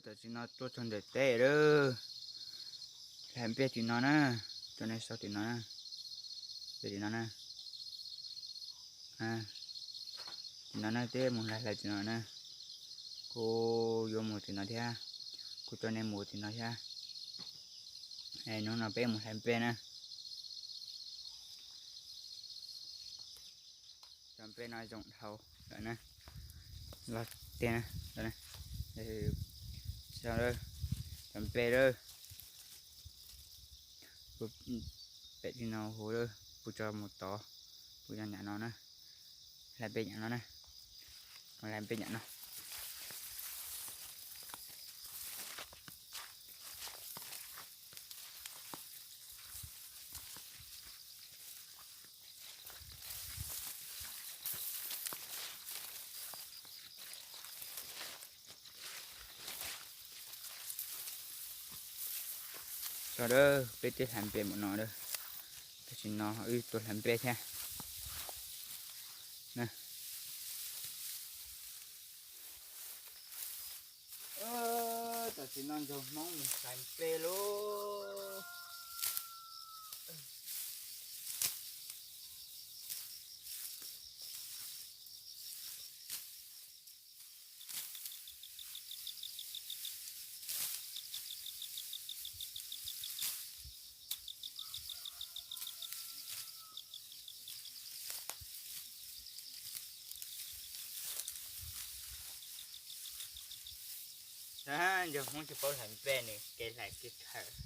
Tam sim no tuaj txog ntawm teb lawm. Hlais nplej tim no na, coj nej saib tim no na, tim no na. Tim no na, teb mus hlais hlais tim no na. Kuv yuav mus tim no thiab, kuv coj nej mus tim no thiab. Hnub no peb mus hlais nplej na. Cov nplej no zoo dhau lawm na. Los tiag na. Cov nplej lawm. Pem tsis no hu lawm, pub tso mus tod, pub cov nyam no na. Hlais nplej nyam no na. Hlais nplej nyam no. Sawv daws, peb twb hlais nplej mus no lawm, tam sim no wb tuaj hlais nplej thiab. Tam sim no nrog Hmoob mus hlais nplej lauj. Nrog Hmoob tsis paub hlais nplej nws kev hlais kev khaws.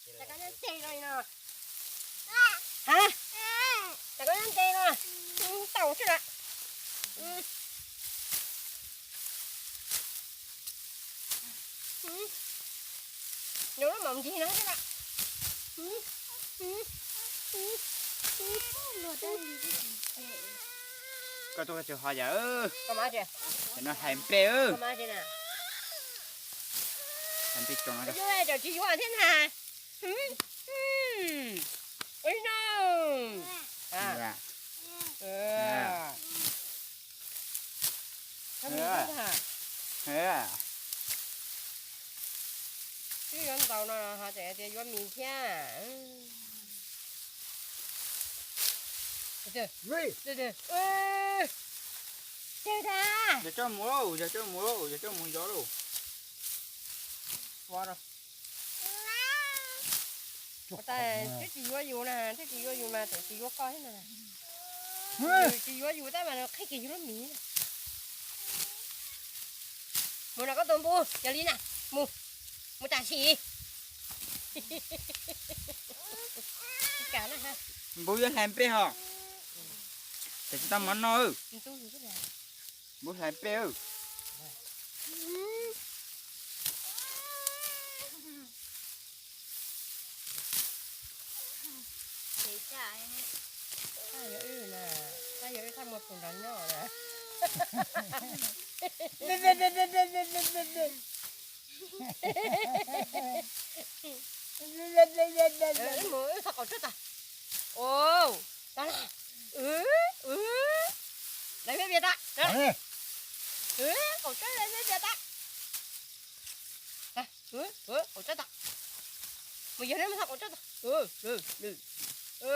Rov qab nyob tes no li no. Ha, rov qab nyob tes no. Taus xwb na. Nws lub mom ncig no xwb na. Koj tuaj tsis ho yam, no hais nplej. Hais nplej tso no, tsis yuav thiab na. Ua li no. Twb yuav ntaus no ho tseem tias yuav mis thiab. Yog coj mus lauj, yog coj mus lauj, yog coj mus yov lauj. Ua rau. Twb tsis yuav yus na, twb tsis yuav yus mas tseem tsis yuav koj thiab na. Tsis yuav yus tab mas nws qhib kiag yus lub mis. Mus no koj tus npus, yog li na, mus, mus tam sim. Npus yuav hlais nplej hos, tam sim tau mov noj. Npus hlais nplej. Tab yog wb na, tab yog wb thaj muag pus nrov nyob na. Wb mus wb txhob qaum tsuag tas. Lawv viv vias tas. Qaum tsuag lawv viv vias tas. Qaum tsuag tas. Mus yog neb mus txhob qaum tsuag tas.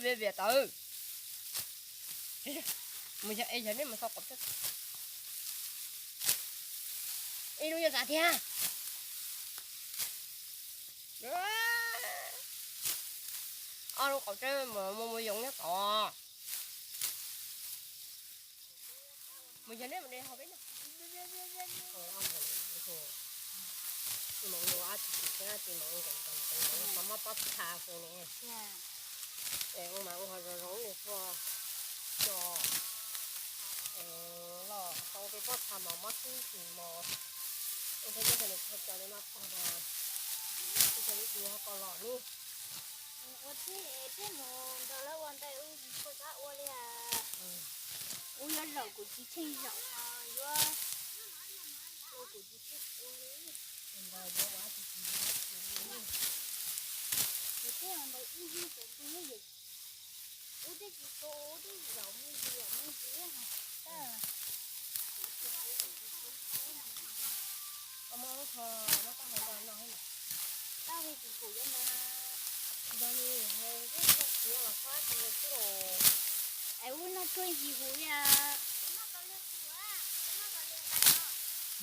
Viv vias tas. Mus yog es yog neb mus txhob qaum tsuag tas. Ib lub yuav txav tiag. Ob lub qaum tsuag mus mus yoov nyob tod. Mus yog neb mus de hauv peb no. Mus ua tsis tsis thiab tsis mus nkees nkees nkees nkees qhov mob pob txha hu ne. Es ua mas ua ho zoo zoo li txhua tso. Es loj tau tej pob txha mos mob tub tsis mos. Ua thiab nyob rau nws txhua tso li no tag mas ua tsis tsis ho kom los lub. Ua thiab thiab mus nrog lawv ua ntej ub tsis tshua txhob ua li. Ub yuav zaum kuv tsis tsheej zaum ho yuav ua kuv tsis tsheej ua li. Ntawd yuav ua tsis tsis ua li. Kuv twb ntawd ib hnub tsaus ntuj hnub yim. Ub, tej tsis tu, ub, tej zaum me ntsis, zaum me ntsis. Koj muab lub tsho muab tau hais no, tau li tsis pum li mas. Yog li, tej tshuaj txiav los txhob tsis tau. Es ub, noj tshuaj tsis huv li.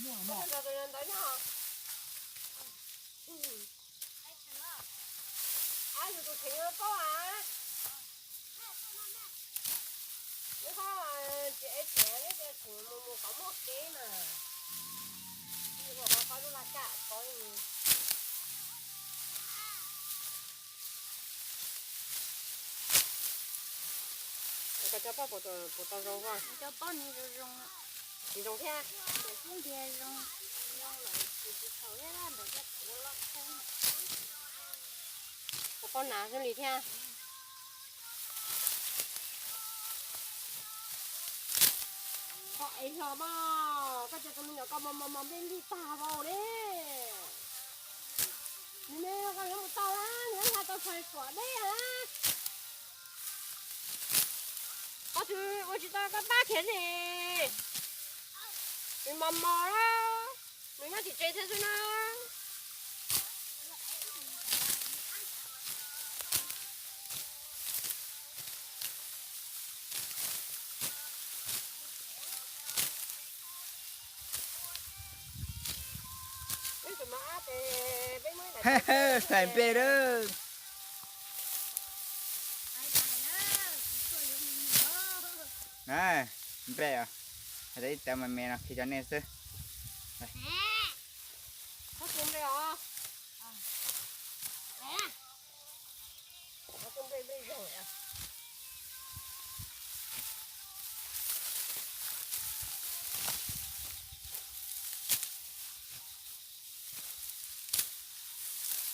Muaj ntawd nyob. Ab, yus tus kheev yuav koj a. Neb ho tsis ev tshem, neb cia tseem mus mus qhov muaj kev mas. Ua qhov qhov lub laj kam qhov. Koj cov pob puas tau zoo koj? Cov pob nws zoo zoo. Tsis zoo thiab. Ntawm xub ntiag zoo, zoo lawm tsis tsis txhaum thiab, ntawm cov thaum ua loj kheeb. Cov pob nas xwb li thiab. Koj ev hlo mas, koj cov tus me nyuam koj mos mos mos nplej nplij tag vau li. Nws me koj yuav mus tau na, nws yuav nqa tau tshais kuam deb na. Koj twb ua tsis tau koj pab khiav li. Nws mos mos na, nws nyob tim tsev thiab xwb na. Hlais nplej lawm. Na, nplej os, hais tias ib tawv me me no qhia rau nej xwb.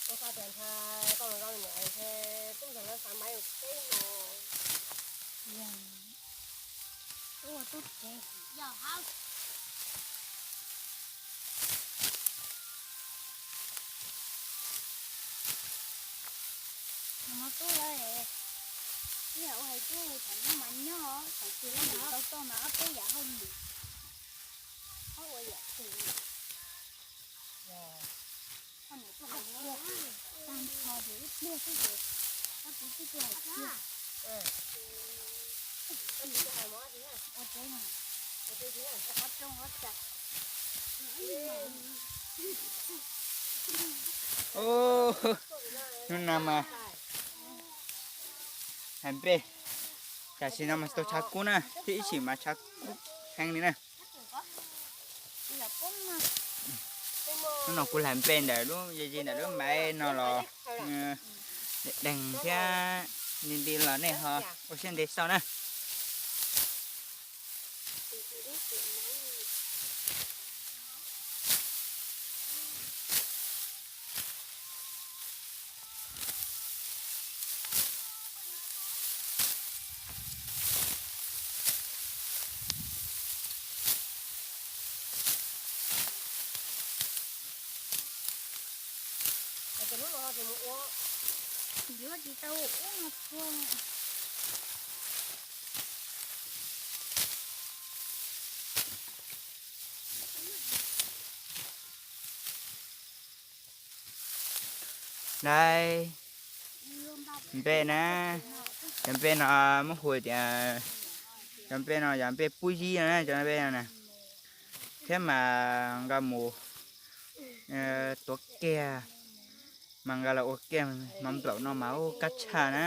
Koj xav tias ntshai koj mus zov me nyuam ntshai tub ntxawg lawv xav maiv yus teb no. Ua tub tsev yog hab. Nws tub lawm, ib yam ua hais tub thaum nyob mas nyob, thaum twg los tau txog mas ob peb yam hauj lwm, ob ua yam twg. Koj niam tuaj hais tiag, tag nrho ces ib pliag xwb ces koj txiv twb tuaj hais tiag. Ua tsev no, ua tsev no, ua tsev. Hnub no mas hlais nplej, tam sim no mas tsis tau tshav kub na, thiab ib sim mas tshav kub heev li na. Hnub no kuv hlais nplej ntawm lub ye ye ntawm lub maiv no los deeg thiab nti nti los nej ho ua siab ntev xauj na. Yuav tsis tau ub no txhua. Nplej na, cov nplej no muab hu tias, cov nplej no yog nplej pub yib no na, cov nplej no na. Thiab mas nqa mus tuav kiag, mas nqa los ua kiag hmo nplaum no mas ua kab tshaj na.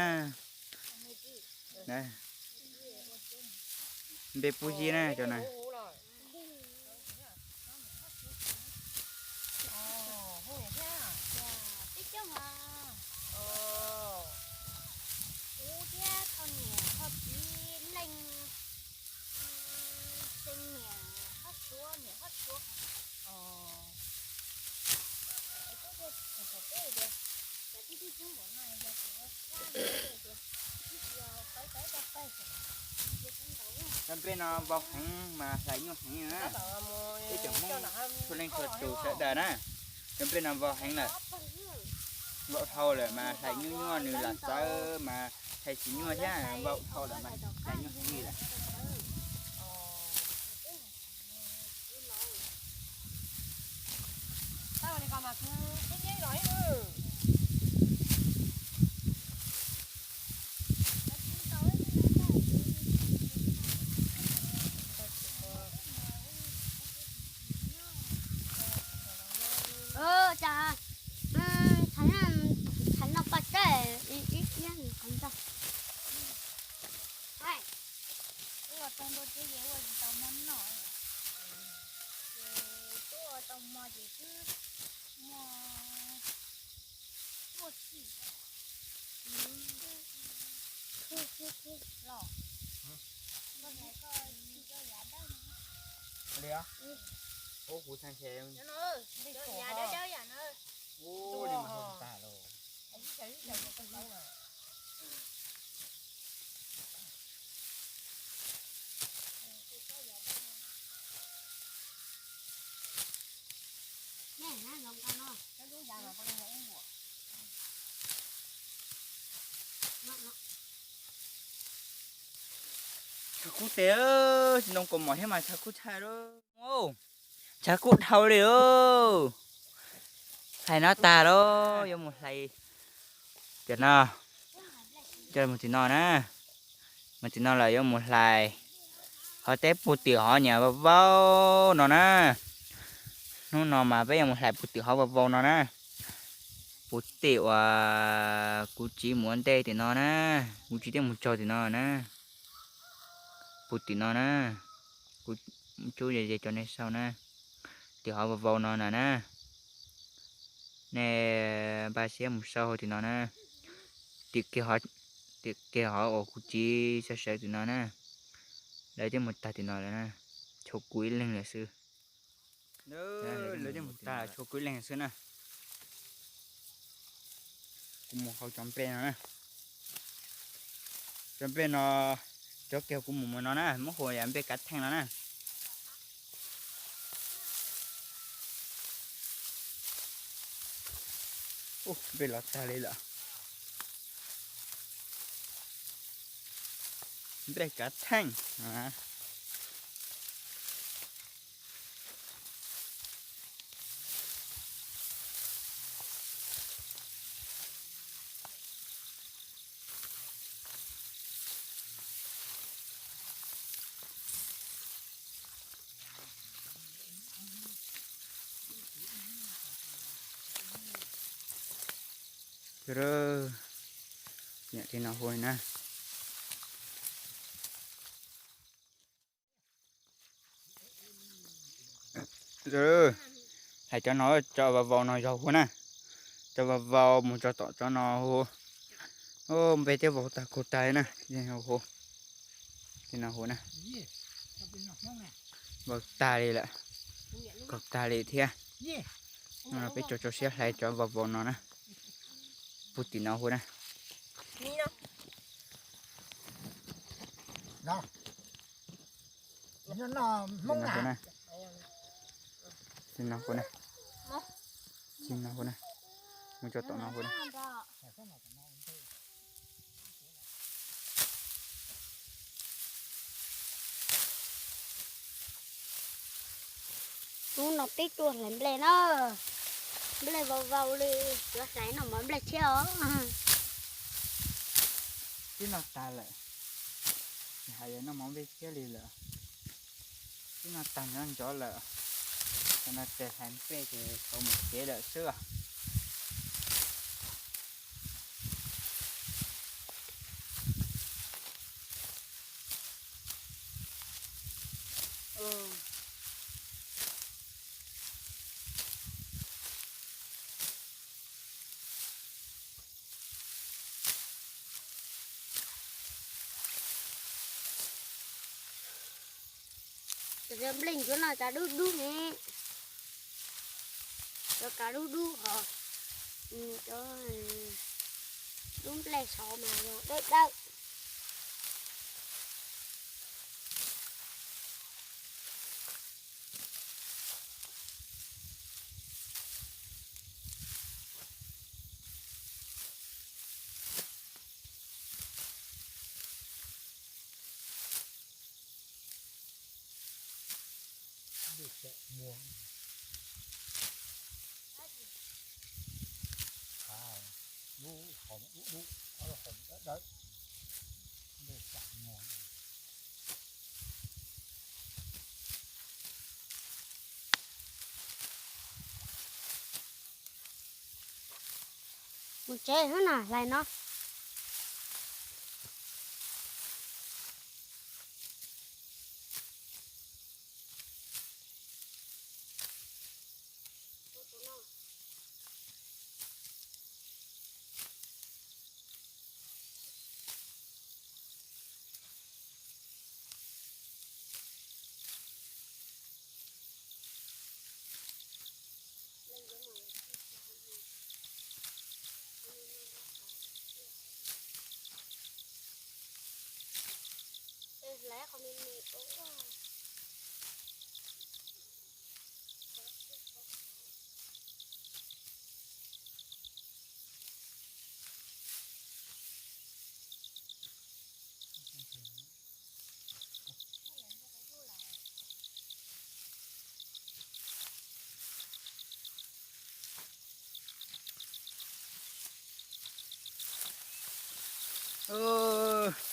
Nplej pub yib na cov na. Ub thiab kho niam kho txiv leej, xeeb niam kho suav niam kho suav. Cov nplej no vau heev mas hlais nyuaj heev na. Ib tsoom Hmoob txhua leej txhua tus sawv daws na, cov nplej no vau heev lawm. Vau dhau lawm mas hlais nyuaj nyuaj, nws lam txawv mas hlais tsis nyuaj thiab, vau dhau lawm mas hlais nyuaj heev li lawm. Cas, thaiv, thaiv no paj kab ib ib qhov ntag. Ua tau ntua tsev ces ua tsis tau hmo noj, ces twb ua tau hmo ces twb muaj, muaj txim los. Koj hais koj tsis coj yav dawb li os. Ua kuv txhais tes, yav dawb dawb yam na. Ua li mas tag los. Tshav kub tes, tsis ntoo kaus mom thiab mas tshav kub tshaj lawm. Tshav kub dhau li os. Hlais no tag lawm, yuav mus hlais. Cov no, coj mus tim no na. Mus tim no lawm yuav mus hlais. Hov teb puag tim hov nyiam vau vau no na. Hnub no mas peb yuav mus hlais puag tim hov vau vau no na. Puag tim uas kuv txiv mus ua ntej tim no na. Kuv txiv twb mus txog tim no na. Puag tim no na. Kuv tsuab ze ze rau nej saib na. Tim hov vau vau no na na. Nej npaj siab mus saib hauv tim no na. Tim kiag hov, tim kiag hov uas kuv txiv sawv sawv tim no na. Lawv twb mus tag tim no lawm na. Tshuav kuv ib leeg lawm xwb. Lawv twb mus tag, tshuav kuv ib leeg xwb na. Kuv mus hauv cov nplej no na. Cov nplej no, cov kiag kuv mus mus no na, muab hu yam nplej kav theej no na. Ub, nplej los tag li lawm. Nplej kav theej. Nyob li no hu na. Hais cov no, cov vau vau no yog hu na. Cov vau vau mus txog tom cov no hu. Npe twb vau tag kug tag li na. Hu, li no hu na. Vau tag li lawm. Kog tag li thiab. No peb tso tso siab hlais cov vau vau no na. Puag tim no hu na. Li no hu na. Li no hu na. Mus tso tom no hu na. Hnub no peb tuaj hlais nplej na. Nplej vau vau li, yuav hlais noj mov nplej thiab os. Twb noj tag lawm, hais yuav noj mov nplej thiab li lawm. Twb noj tag nrov nrov lawm, tam no ces hlais nplej ces tau mus kev lawm xwb. Cov nplej ntsuav no cas dub dub ne. Cov kav dub dub hos, cov dub nplej saud mas yog dawb dawb. Muag, lub hau dub dub, ob lub hau dawb dawb, ntuj tsam muag. Mus tsev xwb na, hlais no.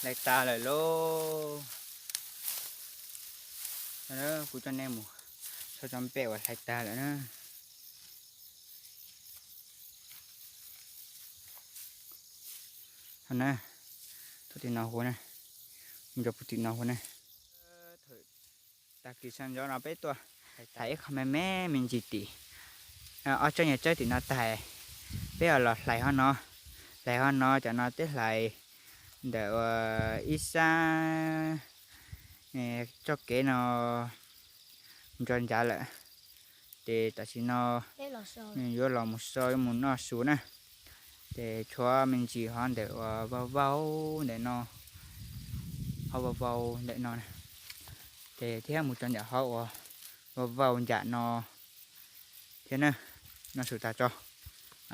Hlais tas lawm lauj. Kuv coj nej mus saib tsob nplej uas hlais tas lawm na. Thaum tim no hu na, mus rau puag tim no hu na. Tag kis sawv ntxov no peb tuaj hlais ib qho me me me ntsis tim, ob tsob niag tsawb tim no tag, peb ho los hlais ho no, hlais ho no cov no twb hlais ntawm ib sab txoj kev no ntso ncav lawm. Ces tam sim no yuav los mus so yuav mus noj su na. Ces tshuav me ntsis hov ntawm uas vau vau ntawm no, hov vau vau ntawm no na. Ces thiab mus tso nram hov uas vau vau nram no thiab na, noj su tas tso,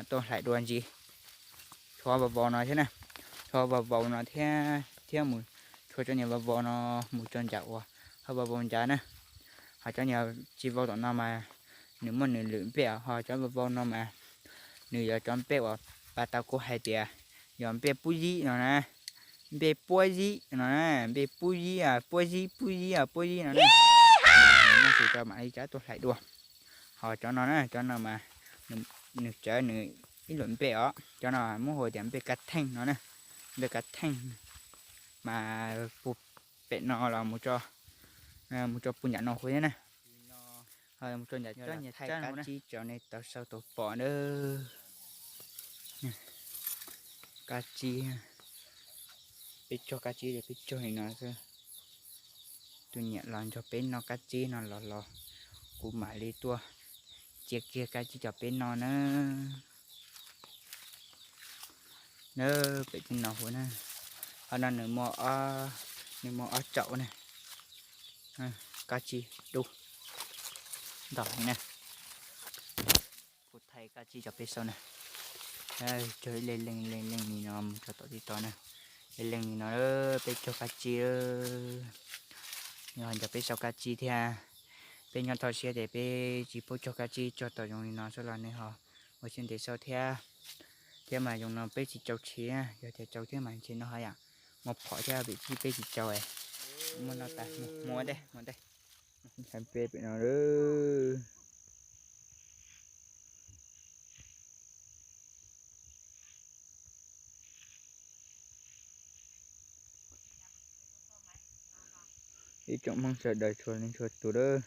tuaj hlais dua ntsis. Tshuav vau vau no thiab na, tshuav vau vau no thiab, thiab mus tshuav cov niag vau vau no mus tso nram uas hov vau vau nram na. Ho cov niag tsis vau tom no mas nws muaj nws lwm nplej, ho cov vau vau no mas nws yog cov nplej uas pas tau kuv hais tias yog nplej puab zib no na. Nplej puab zib no na, nplej puab zib, puab zib, puab zib, puab zib no na. Noj su tso mam li rov tuaj hlais dua. Ho cov no na, cov no mas nws txawv nws ib lwm nplej os, cov no muab hu tias nplej kav theej no na, nplej kav theej. Mas puag pem no los mus tso puag nram no hu thiab na. Mus tso nram tsob niag kab tsib rau nej tau sau tau pom na. Kab tsib, peb cog kab tsib ces peb cog li no xwb. Tus niam los nrog peb noj kab tsib no los los kuv mam li tuaj cia kiag kab tsib cov peb noj na. Na, pem tib no hu na, qhov no nws muaj, nws muaj ob tsaum na. Kab tsib dub ntau heev na. Kuv thaij kab tsib cov peb sau na. Cog ib leeg leej leej leej li no mus tso tom tib to na. Ib leeg li no peb cog kab tsib. Nws ho nrog peb sau kab tsib thiab. Peb nyob toj siab ces peb tsis paub cog kab tsib cog tau zoo li no xwb los nws ho ua siab ntev sau thiab. Thiab mas zoo no peb tsis tsau tshiab, yog tias tsau thiab mas ntshe no ho yam muaj phom thiab vim peb tsis tsau. Muaj no tas, mus ua ntej, mus ua ntej. Ntshai peb pem no lawm. Ib tsoom Hmoob sawv daws txhua leej txhua tus lawm,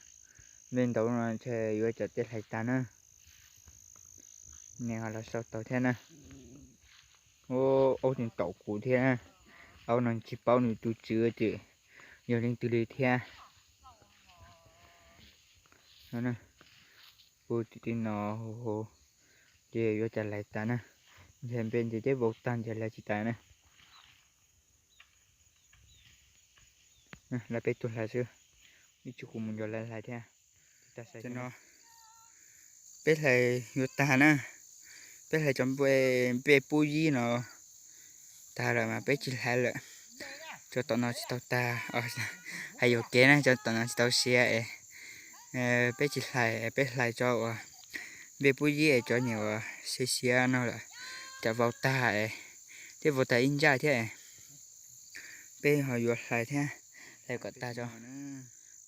nplej ntau no ntshe yuav tsam tej hlais tas na. Nej ho los sau tau thiab na. Aub tseem tom kuv thiab, aub no tsis paub nws tus tswv tias yog leej twg li thiab. Puag tim tib no hu hu, ces yuav tsam hlais tas na. Ntshe nplej ntshe ceb vau tag ntshe hlais tsis tas na. Lawv peb tuaj hlais xwb, ib tsam kuv mus nrog lawv hlais thiab. Tam sim no peb hlais yuav tag na, peb hlais cov nplej pub yib no tag lawm mas peb tsis hlais lawm. Cov tom no tsis tau tag, hais yuam kev na, cov tom no tsis tau siav es Peb tsis hlais, peb hlais tso uas npej pub yib es cov niam uas xiav xiav no lawm, cas vau tag es, thiab vau tag ib ncaj thiab es. Peb ho yuav hlais thiab, hlais kom tag tso,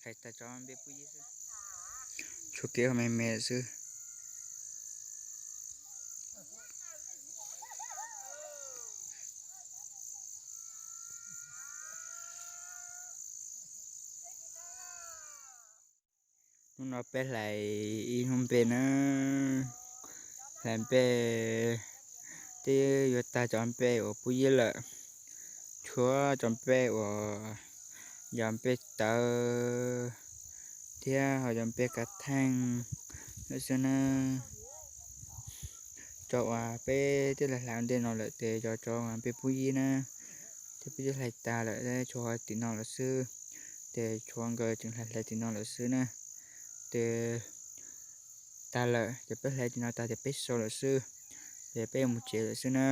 hlais tag tso npej pub yib xwb. Tshuav kev me me xwb. Hnub no peb hlais ib hnub npej na, hlais npej twb yuav tag cov npej uas pub yib lawm, tshuav cov npej uas yog npej tawv thiab ho yog npej kav theej lawm xwb na. Cov uas peb twb hlais hlais ua ntej no lawm ces yog cov uas npej pub yib na, thiab peb twb hlais tag lawm, tshuav tim no lawm xwb, ces tshuav nkawd tseem hlais hlais tim no lawm xwb na. Ces tag lawm ces peb hlais tim no tag ces peb sau lawm xwb, ces peb yuav mus tsev lawm xwb na.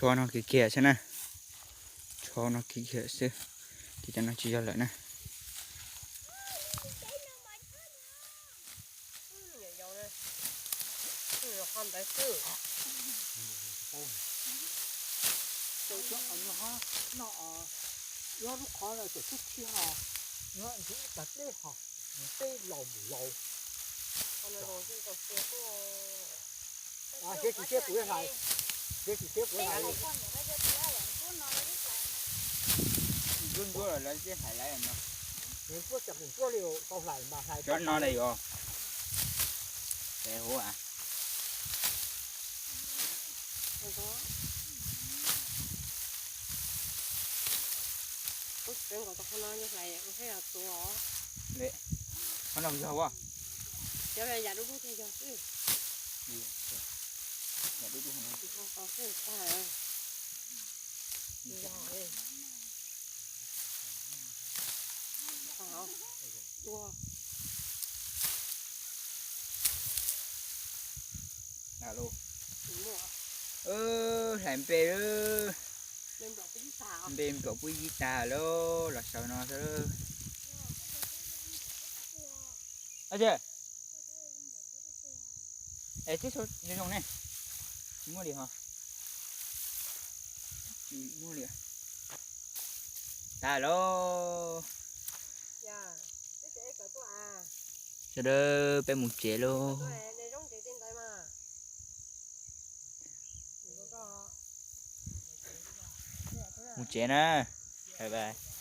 Tshuav no kiv kiag xwb na, tshuav no kiv kiag xwb, ces cov no tsis yog lawm na. Nyob lub qhov no txawm tub txhij ho, nyob ntsis ib tag teb ho, teb laus mus laus. Siav tsis siab kuv hlais, siav tsis siab kuv hlais. Ntsuab ntsuab los lawv tsis hlais lawv no. Ntsuab cas kuv ntsuab li tau hlais mas hlais cov no lawm yog. Qhov no yog ua, yam dub dub twg yog xwb. Hlais npe, npe nplaum pub yib tag lawm los xaus no xwb. Es twb zoo ne, tsis muaj li ho. Tsis muaj li. Tag lauj. Sawv daws peb mus tsev lauj. Mus tsev na. Bye bye.